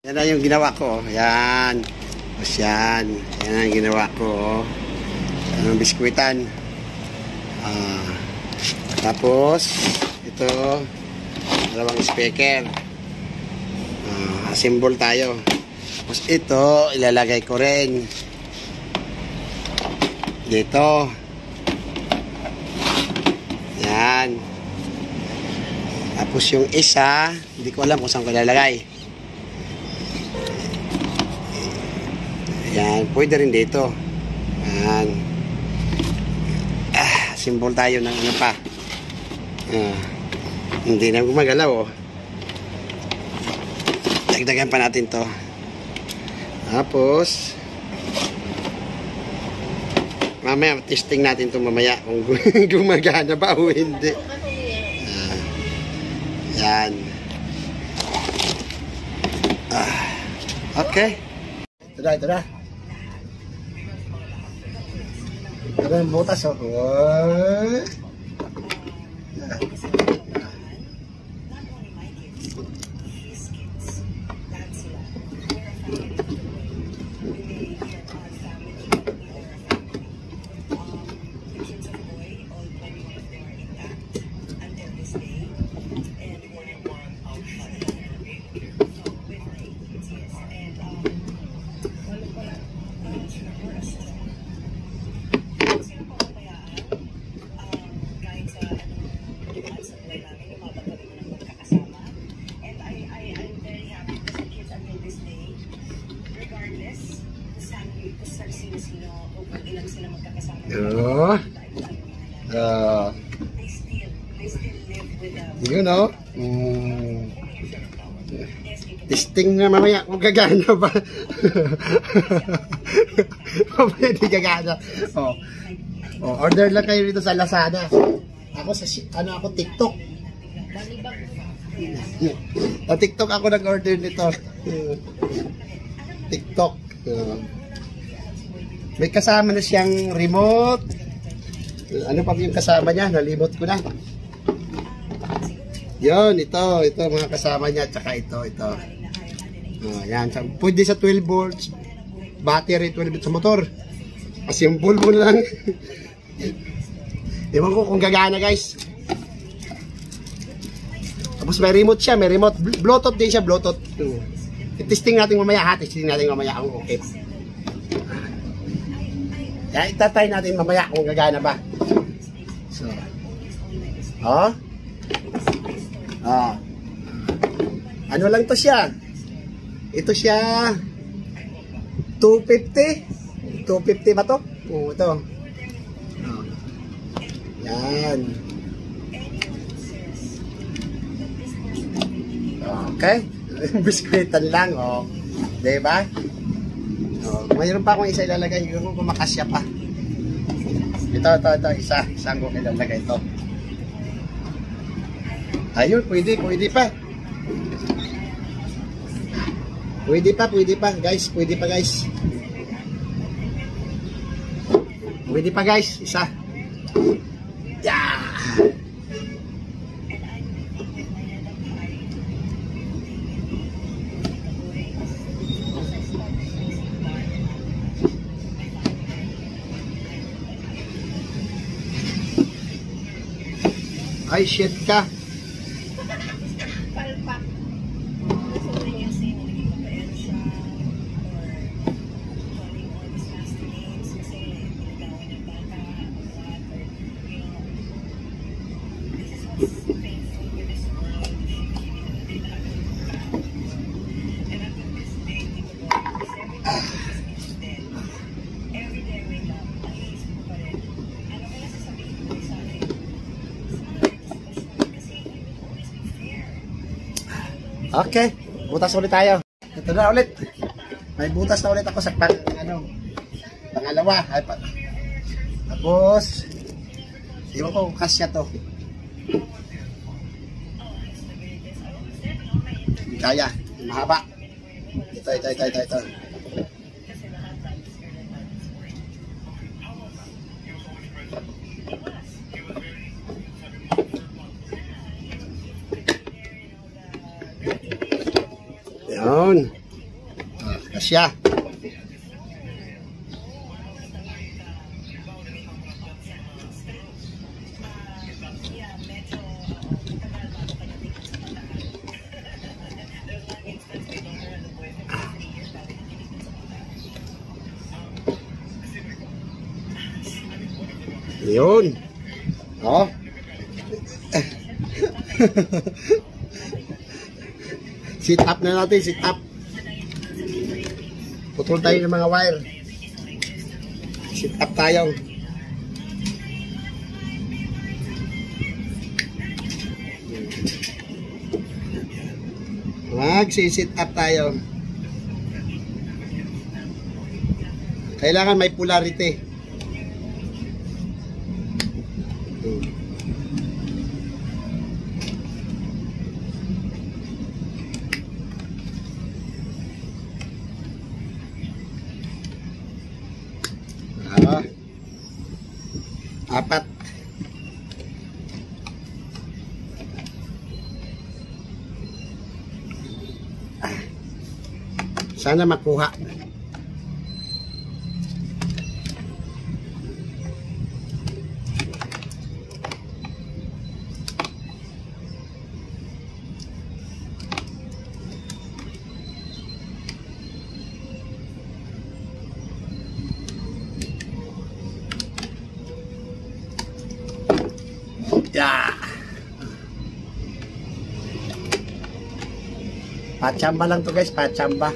Yan na yung ginawa ko. Yan. Tapos yan. Yan ang ginawa ko. Anong biskwitan. Tapos, ito, dalawang speaker. Assemble tayo. Tapos ito, ilalagay ko rin dito. Yan. Tapos yung isa, hindi ko alam kung saan ko ilalagay. Yan, pwede rin dito. Yan. Assemble tayo ng ano pa. Hindi na gumagalaw, oh. Dagdagan pa natin to. Tapos mamaya testing natin to mamaya kung gumagana ba o hindi. Yan. Okay. Ito na. Ito na yung butas, oh. You know, testing na mamaya kung gagana ba. Mamaya di gagana. Order lang kayo dito sa Lazada. Ako sa ako TikTok. Sa TikTok ako nag-order nito. TikTok. May kasama na siyang remote. Ano pa yung kasama niya? Nalimot ko na. Yun, ito mga kasama niya. Tsaka ito. Yan. Pwede sa 12 volts. Battery 12 volts sa motor. Kasi yung bulbo lang. Ewan ko kung gagana, guys. Tapos may remote siya. May remote. Bluetooth din siya. Bluetooth. Testing natin mamaya ha. Testing natin mamaya kung okay. Kaya itatry natin mamaya kung gagana ba. So. Ano lang to siya? Ito siya 250. 250 ba to? Ito. Yan. Okay. Biskwitan lang, diba? Mayroon pa akong isa ilalagay kung kumakasya pa. Ito, isang ko ilalagay ito. Ayun, pwede pa. Pwede pa, guys. Pwede pa, guys. Isa. Yeah. Ay, shit ka. Okay, butas ulit tayo. Ito na ulit. May butas na ulit ako sa pangalawa. Tapos, iwan ko kung kasya to. Kaya, mahaba. Ito. Yun. Kasya. Yun. Oh. Sit up na natin, sit up. Putol tayo ng mga wire. Sit up tayo. Mag-sit up tayo. Kailangan may polarity. Apat. Sana makuha. Yeah. Pachamba lang to guys, pachamba.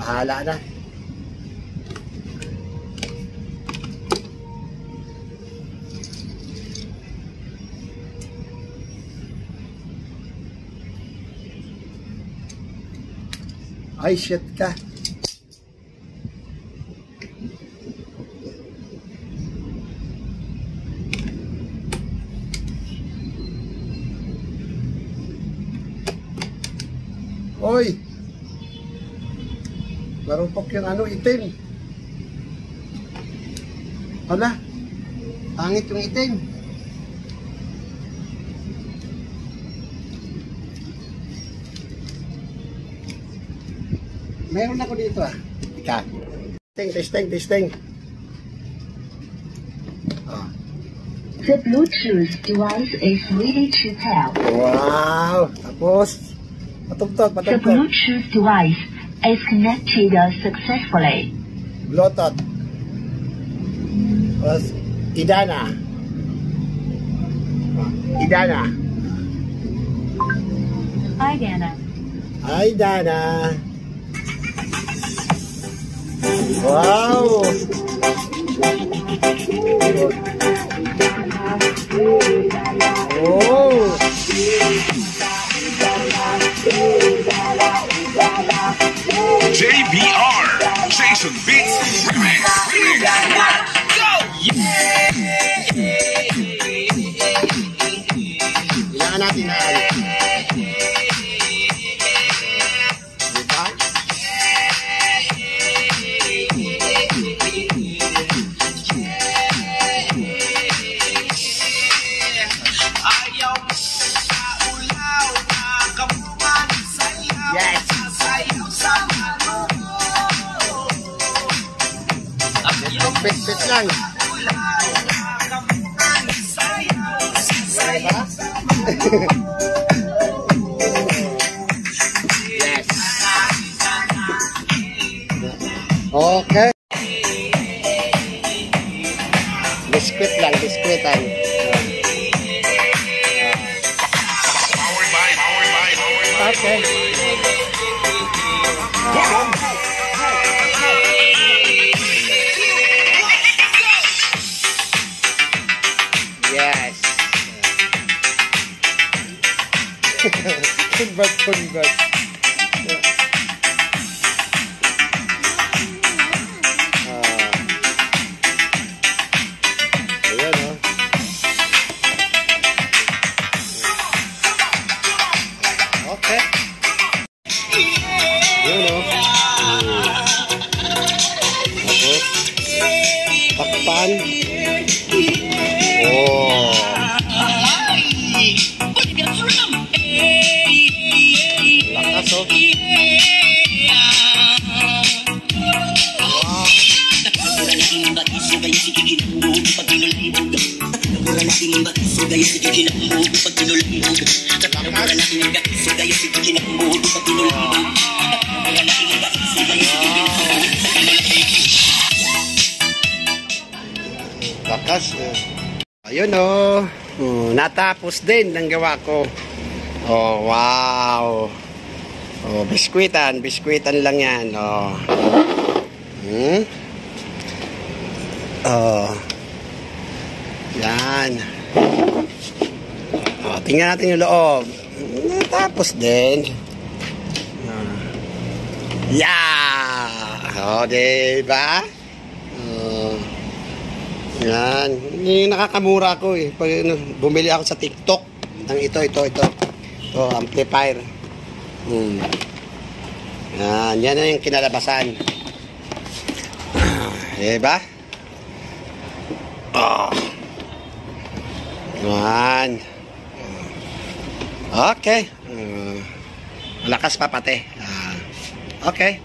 Bahala na. Ay shit ka. Oy, marupok yung ano, itim. Hala, pangit yung itim. Meron ako dito ah. Ika. Testing. Oh. The Bluetooth device is ready to pair. Wow, tapos patugtog. The Bluetooth device is connected successfully. Bluetooth. Tapos, Idana. Idana. Wow. Oh. JBR, Jason Beats Remix. Go! Kailangan natin na pet lang. Diba? Yes. Okay. Biskuit lang, biskuitan. Okay. Yes. Convert. Ayan o. Okay. sige kinambog pag pinulambog. Katamura lang yung gaso kayo sige kinambog pag pinulambog. Katamura lang yung gaso kayo sige kinambog. Lakas. Ayun oh. Natapos din ang gawa ko. Oh, wow. Oh, biskwitan lang yan. Oh. Oh. Yan. Oh, tingnan natin yung loob. Natapos din. Yeah. Oh, diba? Oh. Yan. Yung nakakamura ko eh. Pag bumili ako sa TikTok ng ito. Ito, amplifier. Yan na yung kinalabasan. Diba? Oh. Yan. Okay. Malakas pa pati. Okay.